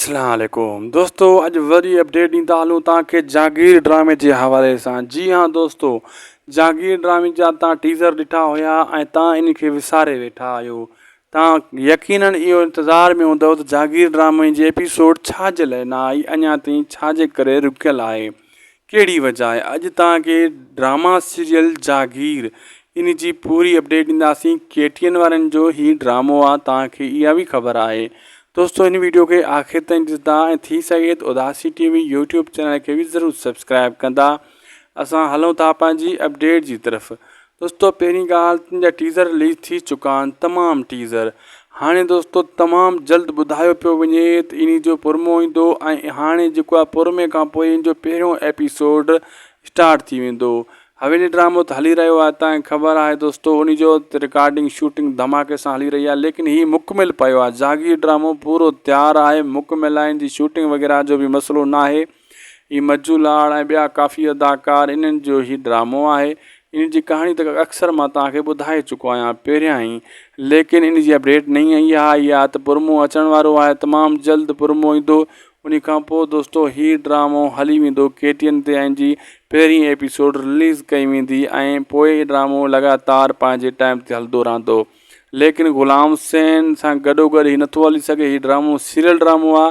اسلام عليڪم دوستو اڄ وري اپڊيٽ ڏيندا هلون توهان کي جاگير ڊرامي جي حوالي سان جي ها دوستو جاگير ڊرامي جا توهان ٽيزر ڏٺا هيا ۽ توهان ان کي وساري ويٺا آهيو توهان يقينن اهو انتظار ۾ هوندو ته جاگير ڊرامي جي ايپيسوڊ ڇا جي لاء نه آئي اڃا تائين ڇا جي ڪري رڪيل آهي ڪهڙي وجه آهي اڄ توهان کي ڊراما سيريل جاگير ان جي پوري اپڊيٽ ڏينداسين ڪي ٽي اين وارن جو هي ڊرامو آهي توهان کي اها به خبر آهي دوستو هن ويڊيو کي آخر تائين ڏسندا ۽ ٿي سگهي ته Udasi T V YouTube channel کي به ضرور سبسڪرائب ڪندا اسان هلون ٿا پنهنجي اپڊيٽ جي طرف دوستو پهرين ڳالهه تن جا ٽيزر رليز ٿي چڪا آهن تمام ٽيزر هاڻي دوستو تمام جلد ٻڌايو پيو وڃي ته انهي جو پرمو ايندو ۽ هاڻي جيڪو آهي پرمي کان پوء ان جو پهريون ايپيسوڊ اسٽارٽ ٿي ويندو حويلي ڊرامو ته هلي رهيو آهي تنهن خبر آهي دوستو انهي جو رڪارڊنگ شوٽنگ ڌماڪي سان هلي رهي آهي ليڪن هي مڪمل پيو آهي جاگير ڊرامو پورو تيار آهي مڪمل آهي ان جي شوٽنگ وغيره جو به مسئلو ناهي هي مجو لاڙ ۽ ٻيا ڪافي اداڪار انهن جو هي ڊرامو آهي ان جي ڪهاڻي ته اڪثر مان توهان کي ٻڌائي چڪو آهيان پهريان ئي ليڪن ان جي اپڊيٽ نئين آئي آهي اها ته پرمو اچڻ وارو آهي تمام جلد پرمو ايندو ان کان پوء دوستو هي ڊرامو هلي ويندو ڪي ٽي اين تي ۽ جي پهرين ايپيسوڊ رليز ڪئي ويندي ۽ پوء ڊرامو لڳاتار پنهنجي ٽائيم تي هلندو رهندو ليڪن غلام حسين سان گڏوگڏ هي نٿو هلي سگهي هي ڊرامو سيريل ڊرامو آ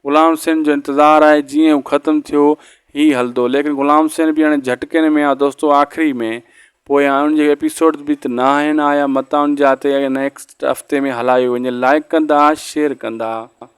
غلام حسين جو انتظار آهي جيئن هو ختم ٿيو هي هلندو ليڪن غلام حسين به هاڻي جهٽڪن ۾ آ دوستو آخري ۾ پوء هاڻي ان جي ايپيسوڊ به ته نه آهن آيا متان ان جا تي نيڪسٽ هفتي ۾ هلايو وڃي لائڪ ڪندا شيئر ڪندا.